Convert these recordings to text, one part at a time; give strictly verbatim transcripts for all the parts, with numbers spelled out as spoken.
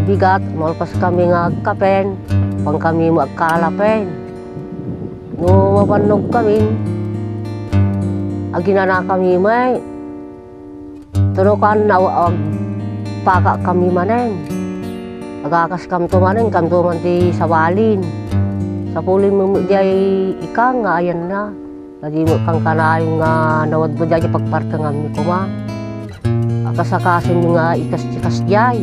Bigat, malpas kami nga agkapen, pang kami mo agkalapen. No mabannog kami, aginana kami may, tuno kan na agpaka kami manen. Agakas kamto manen, kamto man ti sabalin. Sapulin mo diay ikang nga ayanna. Nadimot kang kanayon nga nawadmo diay pagpartengan mi koma. Akasakasin nga ikas-ikas diay.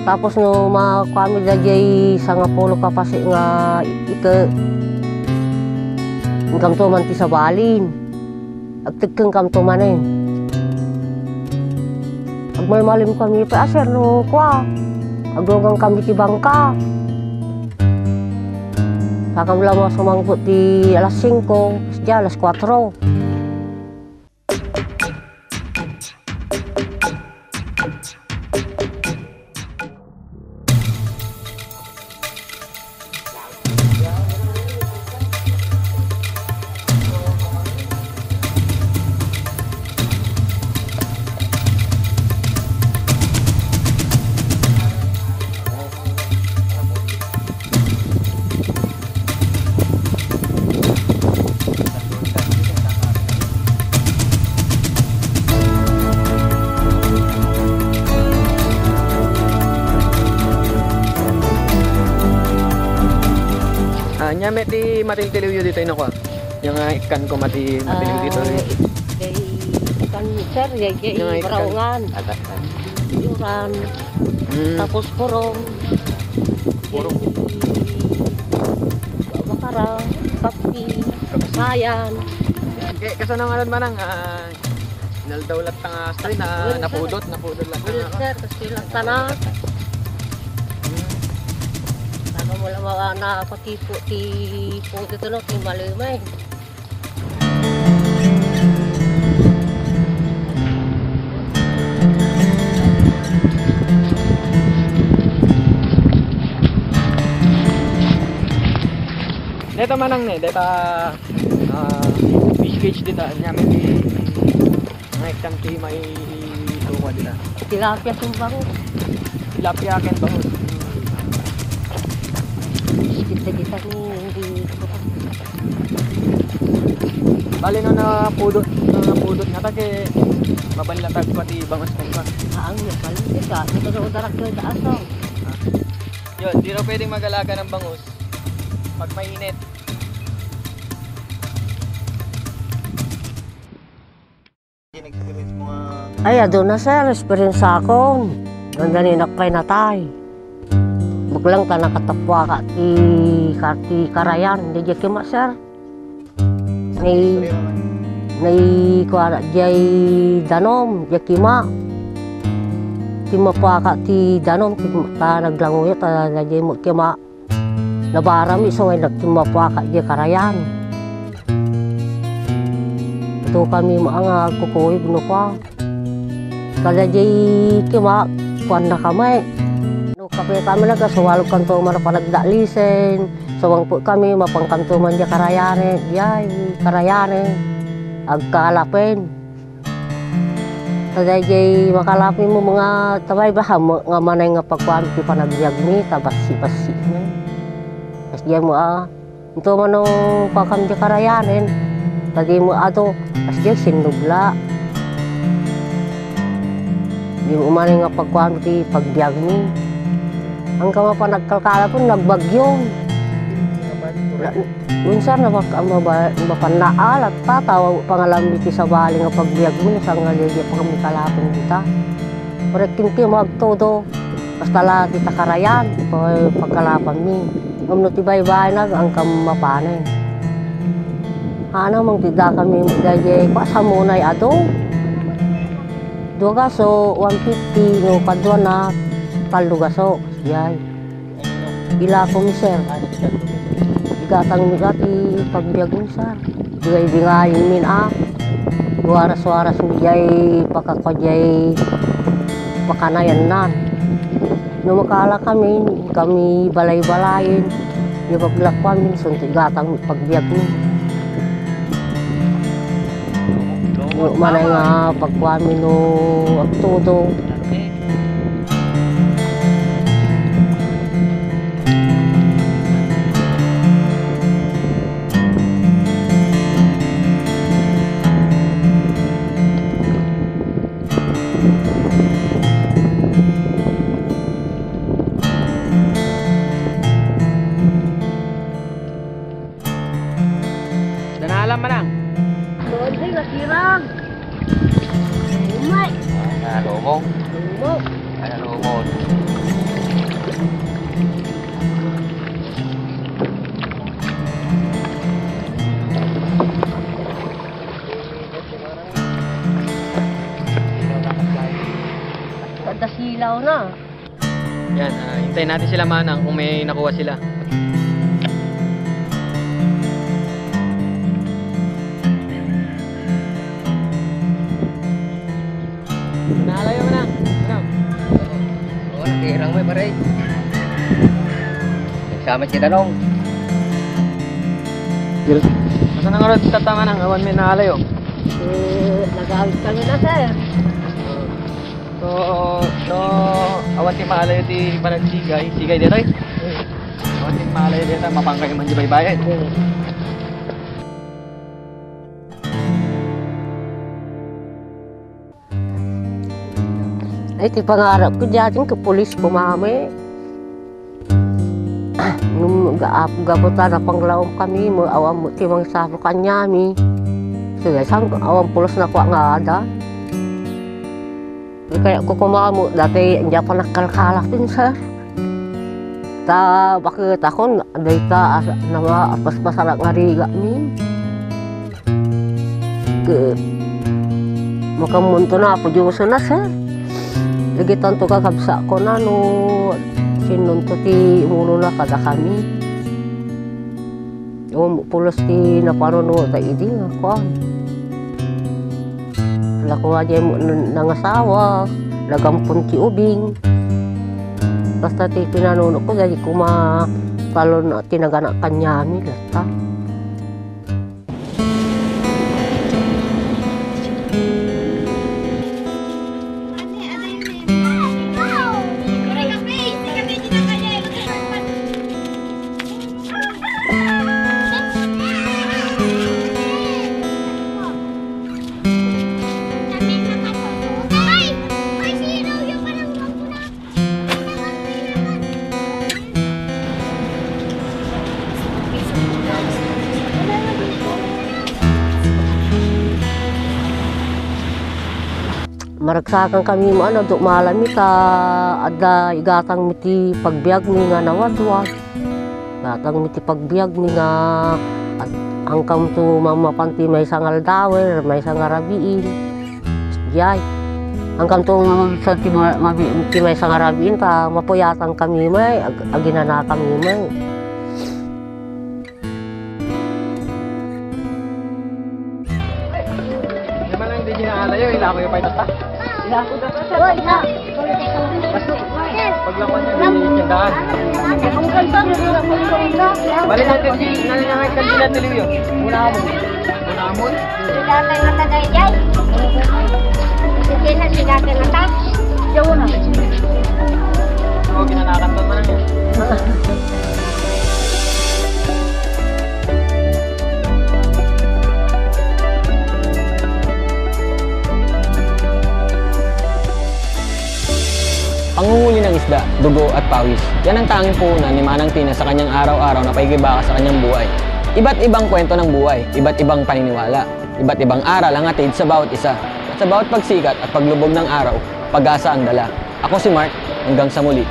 Tapos no makuami da diay sangapulo ka pasi nga ike, inkamto man ti sabalin. Agtekken kamto manen. Agmalmalim kami pa, sir, no kua. Aglugan kami ti bangka. Sakam lang mga sumangkot ti alas singko, kasdiay alas kuwatro. Ah, ania met ti matiltiliwyo ditoy, no, kua? Ania nga ikkan koma ti matiltiliw ditoy. Ah, ikkan, sir, diay, diay, ania nga ikkan? Baraongan. Ata, ata. Yuran. Hmm. Tapos purong. Purong. Bakara, kapi, kapi. Sayan. Kay, kasano nga manang, ah, inaldaw latta nga, sorry, na, napudot, napudot latta nga. Sir, kasi latta na. Hmm. Ano mo lang, ah, na, Tipo ti pudot, no, ti malimay. Deta manang ne, deta, ah, fish cage deta, ania met ti Nga ikkan ti maitukuan dita. Tilapia ken bangus. Tilapia ken bangus. Biskit na kita ni, hindi ko pa. Bali no napudot, no napudot nga ta, ket mabalin latta agkua ti bangus kenka. Ang bali kita, ito daw darak ko sa aso. Yun, di raw pwedeng mag-alaga ng bangus pag mainit. Ay, aduna, sir, experience akon. Nanda ni nak pay natay. Buklang ta nakatapuaka ti kar-, ti karayan. Diay kima, sir. Nay, nay, kuana, diay danom, diay kima. Timmapuaka ti danom, ti, ta naglanguyo, ta diay mo kima. Nabarami, isu nga nagtimmapuaka diay karayan. Ito kami maang agkukuyog no kua. Kada diay kima, kuanna kami. No kape kami nagasuwalog kanto man panagdalisen. Sumangpet kami, mapan kanto man diay karayanen, diay karayanen. Agkalapen. Ta daydiay makalapenmo nga tabaybay, haanmo nga manay nga pagkuam ti panagbiagmi, ta bassi-bassi. Kasdiay mo a, intoman no kuakam diay karayanen, ta dimo adu, kasdiay sinnubla. Dimo manay nga pagkuam ti pagbiagmi. Angka mapan agkalkalapen, nagbagyo. Minsan, napak-, maba-, mapan naalat ta, ta pangalanmi ti sabali nga pagbiagmi, saan nga daydiay pagkalakam dita. Parekken ti magtudo, basta la ti takarayan, pa-, pagkalapanmi. Ngem no ti baybayna, awan kam mapanen. Haan, mangtidda kami daydiay, kua, samunay adu. Dua gaso, one fifty, no kaduana, tallo gaso, diay. Ilako mi, sir. Igatang mi ka ti pagbiag mi, sir. Diay bingayin min a. Waras-waras mi diay pakakua diay pakanayannan. No makala kami, kami balay-balayen, diay paglakuan mi, sunto igatang mi pagbiag mi. Manay nga pagkuan mi no agtudo. Danalan manang. Tuod, ay, nasirang. Umay. Ah, nalumong. Lumong. Ah, nalumong. Pagkasilaw na. Yan, ah, hintayin natin sila, manang, kung may nakuha sila. Nalayo, manang. Manang. Oo, nakirang mo, pare. Nagsamit kita, nong. Asan ang arot, tata, manang? Awan may nalayo. Eh, nagawid kami na, sir. So, so, awan ti maalayo ti panagsigay. Sigay ditoy? Awan ti maalayo ditoy. Mapangkay man di baybayan. Ay, ti pangarap ko, diyan, kapulis ko, mami. Nung ga-, gapu ta, napanglaom kami, mo, awan mo, ti mangsapo kanyami. Sige, sang, awan pulos na kwa nga ada. Kaya ko kumamo, dati, hindi pa nagkalkalak din, sir. Ta, bakit ako, dayta, as-, nama, paspasarak nga riga, ni. Ke, makamunto na, apo Diyos na, sir. Lagi tanto kakabsa ko na, no, sinunto ti muno na kada kami. O, pulos ti napanuno da idi nga kuan. Lakuwa di mo n-, nangasawa, nagampon ti ubing. Basta ti pinanuno ko, dadi kuma talon na tinagana kanyami, lata. Maragsakan kami mo, ano, dumalami ta adda igatang mi ti pagbiag mi nga nawadwad. Igatang mi ti pagbiag mi nga at-, angkam to mamapan ti maysa nga aldawen, maysa nga rabiin. Diay. Angkam to sa ti ma-, mabi-, ti maysa nga rabiin ta mapuyatan kami may, ag-, aginana kami may. Naman ang di ginaalayo, ilako yung pay ta. Ilako dapat sa. Oy, na. Paglakwan niya, di tindahan. Ang ganda, ang ganda. Balik natin si, nani na nga, kandila ni Leo. Muna mo. Muna mo. Sigatan nga tagay, jay. Sige na, sigatan nga ta. Jawa na. Oo, ginanakan to, manang. Pangunguli ng isda, dugo at pawis. Yan ang tanging puhunan ni Manang Tina sa kanyang araw-araw na pakikibaka sa kanyang buhay. Iba't ibang kwento ng buhay, iba't ibang paniniwala, iba't ibang aral ang hatid sa bawat isa. At sa bawat pagsikat at paglubog ng araw, pag-asa ang dala. Ako si Mark, hanggang sa muli.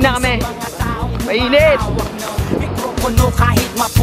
na kami. Mainit. Mikropono kahit mapu